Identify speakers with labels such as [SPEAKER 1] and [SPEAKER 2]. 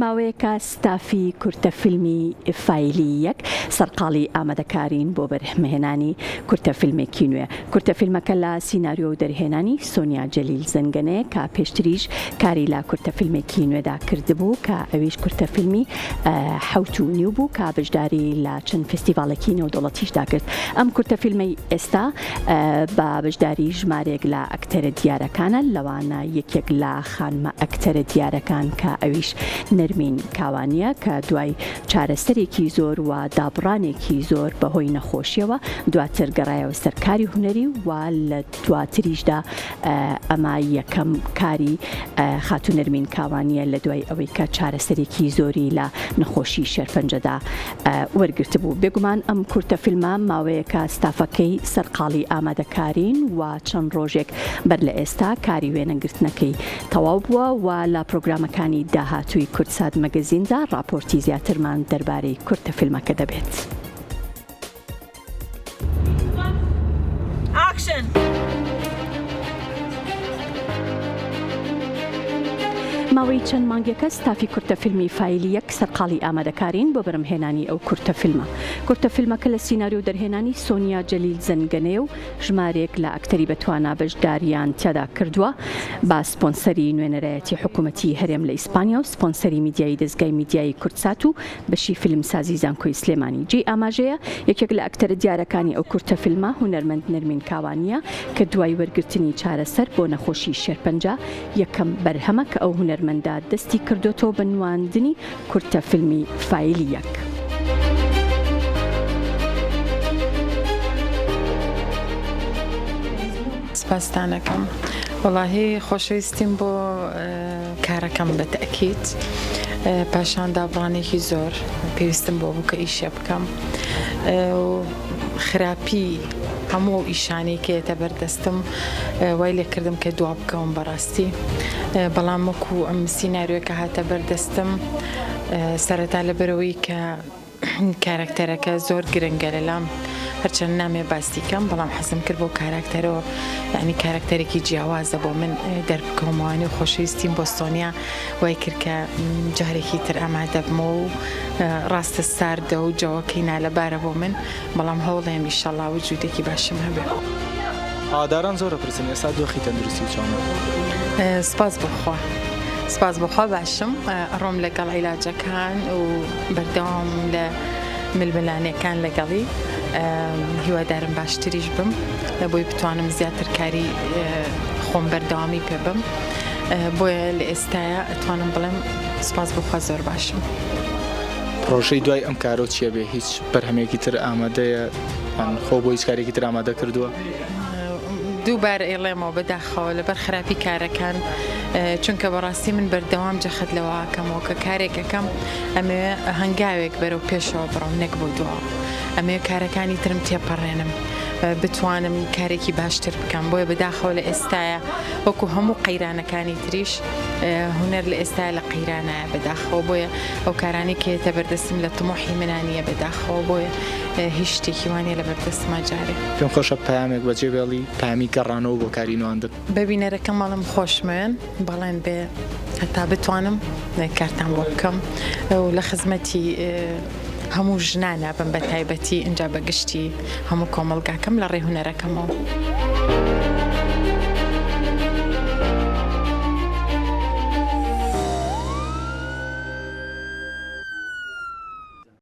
[SPEAKER 1] ماوەیەکە ستافی کورتە فیلمی فایلی یەک سەرقاڵی ئامادەکارین بۆ بەرهەمهێنانی کورتە فیلمێکی نوێ. کورتە فیلمەکە لە سیناریۆ و دەرهێنانی سۆنیا جەلیل زەنگەنەیە کە پێشتریش کاری لە کورتە فیلمێکی نوێدا کردبوو کە ئەویش کورتە فیلمی حەوت و نیو بوو کە بەشداری لە چەند فێستیڤاڵێکی نێودەوڵەتیشدا کرد. ئەم کورتە فیلمەی ئێستا بە بەشداری ژمارەیەک لە ئەکتەرە دیارەکانە لەوانە یەکێک لە خانمە ئەکتەرە دیارەکان کە ئەویش نەرمین کاوانییە کە دوای چارەسەرێکی زۆر و دابڕانێکی زۆر بەهۆی نەخۆشیەوە دواتر گەڕایەوە سەر کاری هونەری و لە دواتریشدا ئەمە یەکەم کاری خاتوو نەرمین کاوانییە لە دوای ئەوەی کە چارەسەرێکی زۆری لە نەخۆشی شێرپەنجەدا وەرگرتبوو. بێگومان ئەم کورتە فیلمە ماوەیەکە ستافەکەی سەرقاڵی ئامادەکارین و چەند ڕۆژێک بەر لە ئێستا کاری وێنەگرتنەکەی تەواو بووە و لە پرۆگرامەکانی داهاتووی کوردسات مەگەزیندا ڕاپۆرتی زیاترمان دەربارەی کورتە فیلمەکە دەبێت. ماوەی چەند مانگێکە ستافی کورتە فیلمی فایلی یەک سەرقاڵی ئامادەکارین بۆ بەرهەمهێنانی ئەو کورتە فیلمە. کورتە فیلمەکە لە سیناریۆ و دەرهێنانی سۆنیا جەلیل زەنگەنەیە و ژمارەیەک لە ئەکتەری بەتوانا بەشداریان تیادا کردووە بە سپۆنسەری نوێنەرایەتی حکوومەتی هەرێم لە ئیسپانیا و سپۆنسەری میدیایی دەزگای میدیایی کوردسات و بەشی فیلمسازی زانکۆی سلێمانی. جێی ئاماژەیە یەکێک لە ئەکتەرە دیارەکانی ئەو کورتە فیلمە هونەرمەند نەرمین کاوانییە کە دوای وەرگرتنی چارەسەر بۆ نەخۆشی شێرپەنجە یەکەم بەرهەمە کە ئەو هونەرمەندە دەستی کردۆتەوە بە نواندنی کورتە فیلمی فایلی یەک.
[SPEAKER 2] سپاستان ئەکەم وەڵاهی خۆشەویستیم بۆ کارەکەم بە تەئکید پاشان دابڕانێکی زۆر پێویستم بۆ بوو کە ئیشێ بکەم و خراپی هەموو ئەو ئیشانەی کە یەتە بەردەستم وای لێکردم کە دوا بکەوم بەڕاستی بەڵام وەکو ئەم سیناریۆکە هاتە بەردەستم سەرەتا لەبەرەوەی کە کارەکتەرەکە زۆر گرنگە لەلام هەرچەند نامێ باسی کەم بەڵام حەزم کرد بۆ کاراکتەرەوە یعنی کارەکتەرێکی جیاوازە بۆ من دەربکەومەوانی و خۆشەویستیم بۆ سۆنیا وای کرد کە جارێکی تر ئامادە بمەوە و ڕاستە ساردە و جەوەکەی نالەبارە بۆ من بەڵام هەوڵێم ئیشەڵا وجودێکی باشم هەبێ.
[SPEAKER 3] هەواداران زۆر ئەپرسن ئێستا دۆخی تەندروستی چۆنە؟
[SPEAKER 2] سپاس بۆ خوا سپاس بۆ خوا باشم ئەڕۆم لەگەڵ عیلاجەکان و بەردەوام لە ململانێکان لەگەڵی هیوادارم باشتریش بم بۆی بتوانم زیاتر کاری خۆم بەردەوامی پێ بم بۆیە لە ئێستاە ئەتوانم بڵێم سپاس بۆ خوا زۆر باشم.
[SPEAKER 3] پرۆژەی دوای ئەم کارۆ چیە بێ هیچ بەرهەمێکی تر ئامادەیە یان خۆ بۆ هیچ کارێکی تر ئامادە کردووە؟
[SPEAKER 2] دووبارە ئەیڵێمەوە بەداخەوە لەبەر خراپی کارەکان چونکە بەڕاستی من بەردەوام جەخت لەوە ئەکەمەوە کە کارێک ئەکەم ئەمەوێ هەنگاوێک بەرەو پێشەوە بڕۆم نەک بۆ دواوە ئەمەوێ کارەکانی ترم تێپەڕێنم بتوانم کارێکی باشتر بکەم بۆیە بەداخەوە لە ئێستاە وەکو هەموو قەیرانەکانی تریش هونەر لە ئێستا لە قەیرانایە بەداخەوە بۆیە ئەو کارانەی کە یەتە بەردەستم لە تموحی منا نییە بەداخەوە بۆیە هیچ شتێکی وا نییە لە بەردەستما جارێ.
[SPEAKER 3] پێم خۆشە پەیامێک بەجێ بێڵی، پەیامی گەڕانەوە بۆ کاری نواندن.
[SPEAKER 2] بە بینەرەکەم ئەڵێم خۆشمەوێن، بەڵێن بێ هەتا بتوانم کارتان بۆ بکەم و لە خزمەتی هەموو ژنانا بم بە تایبەتی ئینجا بە گشتی هەموو کۆمەڵگاکەم لە ڕێی هونەرەکەمەوە.